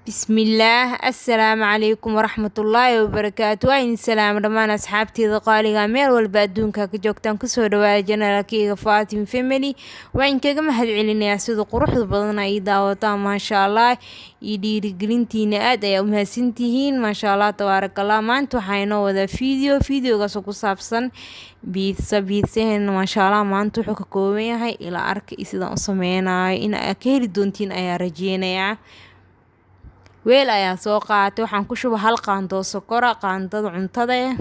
Bismillaah, assalaamu calaykum waraxmatullaahi wabarakaatu. Waa idin salaamo dhammaan asxaabteyda qaaliga, meel walba adduunka ka joogtaan. Kusoo dhawaada channelkayga Fatim Family. Waa idinkaga mahad celinayaa sida quruxda badan ay daawataan, maasha Allah, iyo dhiirigelintiina, aad ayaa u mahadsantihiin, maasha Allah, tabaarakallah. Maanta waxaa inoo wadaa video, videogaasoo ku saabsan pizza. Pizzaheena, maasha Allah, maanta wuxuu ka kooban yahay ilaa arka iyo sidaan u sameynayo. In aad ka heli doontiin ayaa rajeynayaa. Weel ayaa soo qaatay, waxaan ku shuba hal qaandoo sokora, qaandada cuntada eh.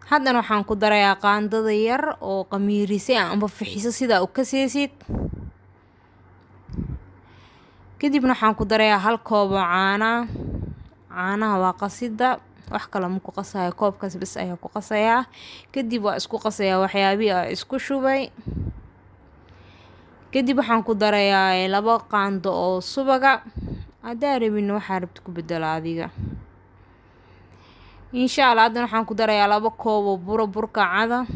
Haddana waxaan ku darayaa qaandada yar oo qamiirisay amba fixiso, sidaa u kaseysid. Kadibna waxaan ku darayaa hal koob oo caana. Caanaha waa qasida, wax kale ma ku qasayo, koobkaas bas ayaa ku qasayaa. Kadib waa isku qasayaa waxyaabihii aa isku shubay. Kadib waxaan ku darayaa 2 qaando oo subaga. Haddaa rabin, waxaa rabta ku bedela adiga, insha Allah. Haddana waxaan ku darayaa 2 koob oo buro, burka cada.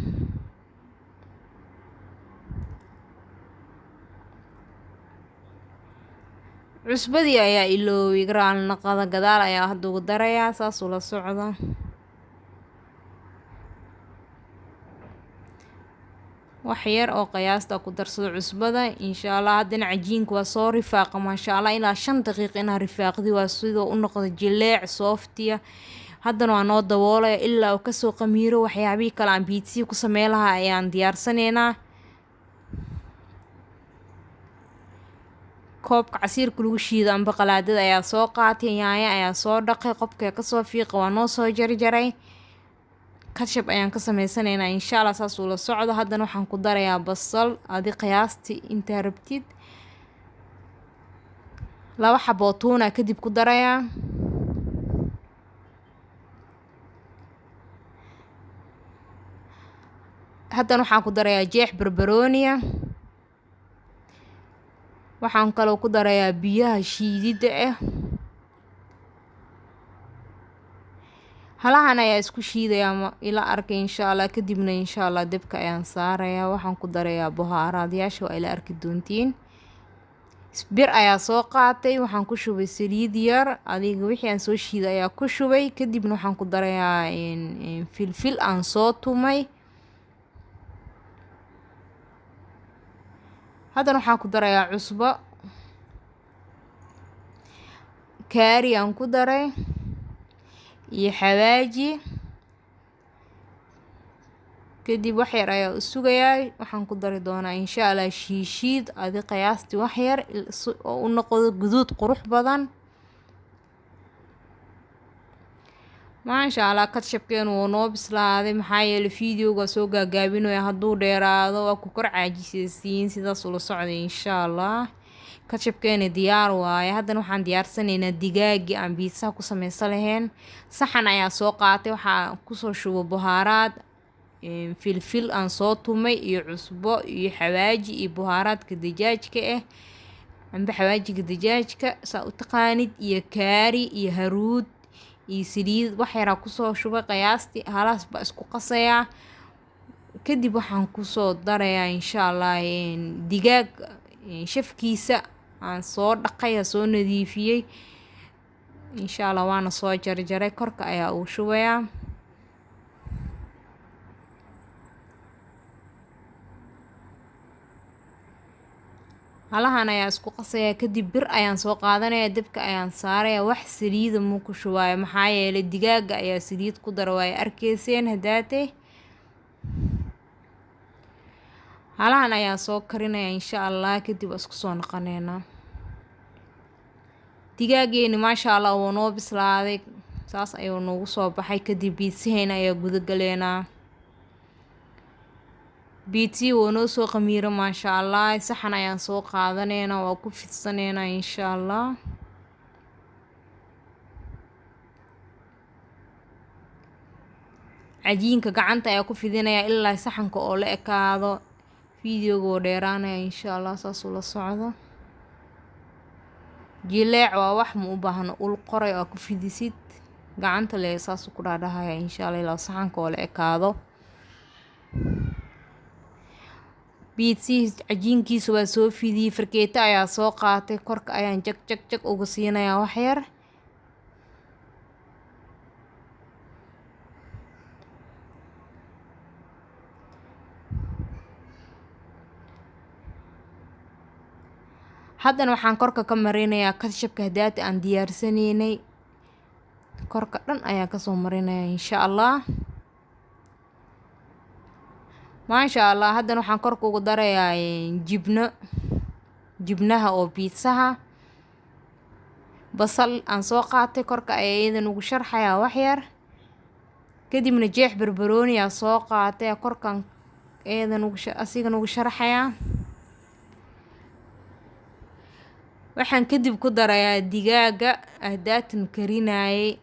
Cusbadii ayaa ilooway, raali naqada, gadaal ayaa hadda ugu darayaa, saas ula socda. Wax yar oo qiyaasta ku darsado cusbada, insha Allah. Haddana cajiinka waa soo rifaaqa, maasha Allah, ilaa 5 daqiiqo inaa rifaaqdi waa sidoo u noqdo jileec soft ah. Haddana waa noo daboolaya ilaa uu kasoo qamiiro. Waxyaabihii kale aan pizzihii ku sameyn lahaa ayaan diyaarsanaynaa. Koobka casiirka lagu shiido amba qalaadada ayaa soo qaatay, yaanyo ayaa soo dhaqay, qobka kasoo fiiqa, waa noo soo jarjaray. Ketchup ayaan ka sameysanaynaa, insha Allah, saas ula socdo. Haddana waxaan ku darayaa basal, adi qiyaastii intaa rabtid, 2 xaboo tuuna kadib ku darayaa. Haddana waxaan ku darayaa jeex barbarooniya. Waxaan kaloo ku darayaa biyaha shiididda ah. Halahan ayaa isku shiidayaa, ila arkay, insha Allah. Kadibna, insha Allah, dabka ayaan saarayaa. Waxaan ku darayaa buhaaraadyaasha, waa ila arki doontiin. Bir ayaa soo qaatay, waxaan ku shubay saliid yar, adiga wixii aan soo shiiday ayaa ku shubay. Kadibna waxaan ku darayaa filfil aan soo tumay. Haddana waxaan ku darayaa cusbo, kaari aan ku daray iyo xawaaji. Kadib wax yar ayaa u sugayaa. Waxaan ku dari doonaa, insha Allah, shiishiid, adi qiyaastii wax yar oo u noqdo guduud qurux badan, maasha Allah. Ketchupkeenu wuu noo bislaaday, maxaa yeelay videoga soo gaagaabinaya, hadduu dheeraado waa ku kor caajisaysiin. Sidaas ula socday, insha Allah. Ketchupkeena diyaar waaye. Haddana waxaan diyaarsanaynaa digaagii aan pizzaha ku sameysan lahayn. Saxan ayaa soo qaatay, waxaa kusoo shubo buhaaraad, filfil aan soo tumay iyo cusbo iyo xawaaji iyo buhaaraadka dajaajka ah amba xawaajiga dajaajka saa u taqaanid, iyo kaari iyo haruud iyo saliid wax yaraa kusoo shubay qiyaastii. Halaas baa isku qasayaa. Kadib waxaan kusoo darayaa, insha Allah, digaag shafkiisa aan soo dhaqay, soo nadiifiyey, insha Allah, waana soo jarjaray. Korka ayaa uu shubayaa. Halahan ayaa isku qasayaa. Kadib bir ayaan soo qaadanaya, dabka ayaan saaraya. Wax saliida muu ku shubaayo, maxaa yeelay digaaga ayaa saliid ku dara, waay arkeyseen hadaate. Halahan ayaa soo karinaya, insha Allah. Kadib waa isku soo noqoneynaa. Digaageeni, maasha Allah, wuu noo bislaaday, saas ayuu noogu soo baxay. Kadib pizzaheena ayaa guda galeynaa. Pizzihii wuu noo soo qamiiro, maasha Allah. Saxan ayaan soo qaadaneynaa, waa ku fidsaneynaa, insha Allah. Cajiinka gacanta ayaa ku fidinayaa ilaa saxanka oo la ekaado. Videoga wuu dheeraanaya, insha Allah, saas ula socdo. Jileec waa, wax ma u baahno ul qoray oo ku fidisid, gacanta le saas ku dhaadhahaya, insha Allah, ilaa saxanka oo la ekaado. Biidsihii cajiinkiisa waa soo fidiyey, fargeeto ayaa soo qaatay, korka ayaan jag jag jag uga siinayaa wax yar. Haddana waxaan korka ka marinayaa ketchupka hadaata aan diyaarsanaynay, korka dhan ayaan kasoo marinayaa insha Allah. Maasha Allah, haddana waxaan korka ugu darayaa jibno, jibnaha oo biidsaha. Basal aan soo qaatay korka ayaa iyadan ugu sharxayaa wax yar. Kadibna jeex barbarooni aa soo qaatay, korkan iyadan ugu asigan ugu sharxayaa. Waxaan kadib ku darayaa digaaga ahdaatan karinayay.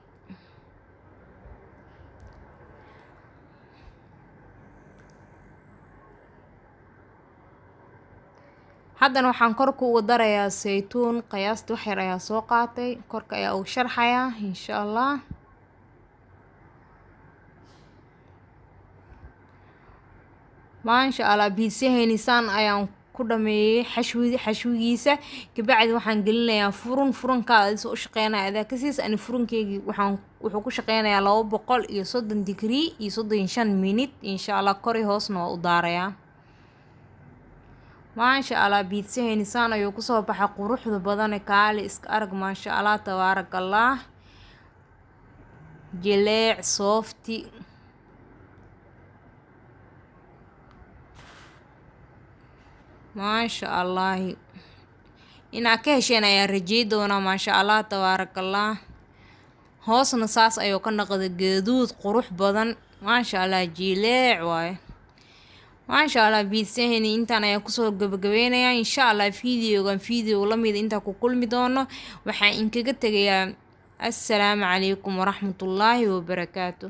Haddana waxaan korka uga darayaa saytuun, qiyaastii wax yar ayaa soo qaatay, korka ayaa ugu sharxayaa insha Allah. Maasha Allah, biidsahayni saan ayaan ku dhameeyay xashwigiisa. Kabacdi waxaan gelinayaa furun. Furunkaada adisoo u shaqeynaya adaa ka siis. Ani furunkeygii wuxuu ku shaqeynayaa 230 digrii iyo 35 minute insha Allah. Kor iyo hoosna waa u daarayaa. Maasha Allah, biidsahayni saan ayuu kusoo baxay quruxda badan, kaali iska arag. Maasha Allah, tabaarakallah, jileec soofti. Maasha Allah, inaad ka hesheen ayaa rajey doonaa. Maasha Allah, tabaarakallah. Hoosna saas ayuu ka noqday gaduud qurux badan. Maasha Allah, jileec waaye. Maasha Allah, biidsahayni intaan ayaa kusoo gabagabeynayaa insha Allah. Videogan video lamid intaan ku kulmi doono, waxaan inkaga tegayaa assalaamu calaykum waraxmatullaahi wabarakaatu.